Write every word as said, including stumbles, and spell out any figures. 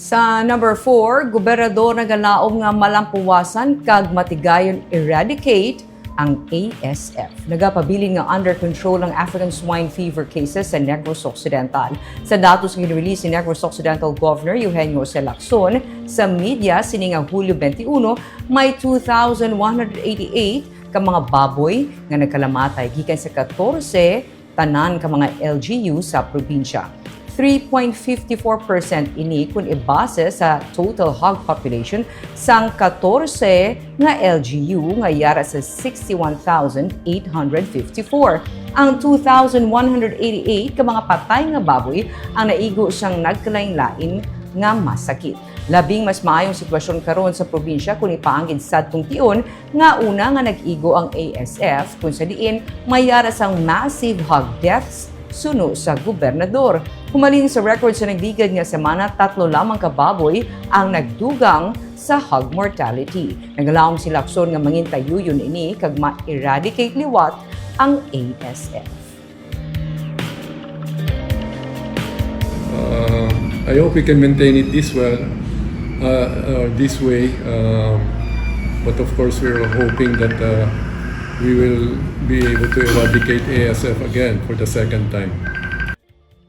Sa number four, gobernador nagalaom nga malampuwasan kag matigayon eradicate ang A S F. Nagapabilin nga under control ang African swine fever cases sa Negros Occidental. Sa datos nga release ni Negros Occidental Governor Eugenio Jose Lacson sa media sini nga Hulyo twenty-one, may two thousand one hundred eighty-eight ka mga baboy nga nagkalamatay gikan sa katorse tanan ka mga L G U sa probinsya. Three point fifty four percent ini kun ibase sa total hog population sang katorse nga L G U nga yara sa sixty-one thousand eight hundred fifty-four. Ang two thousand one hundred eighty-eight ka mga patay nga baboy ang naigo sang nagkalain-lain nga masakit. Labing mas maayong sitwasyon karon sa probinsya kun ipaanggid sadtong tion nga una nga nag-igo ang A S F, kung sa diin may yara sang massive hog deaths suno sa gobernador. Humalin sa record sa nagligad nga semana, tatlo lamang ka baboy ang nagdugang sa hog mortality. Nagalaom si Lacson nga mangin tayuyon ini kag ma-eradicate liwat ang A S F. Uh, I hope we can maintain it this well, uh, uh, this way. Um, but of course, we're hoping that uh, we will be able to eradicate A S F again for the second time.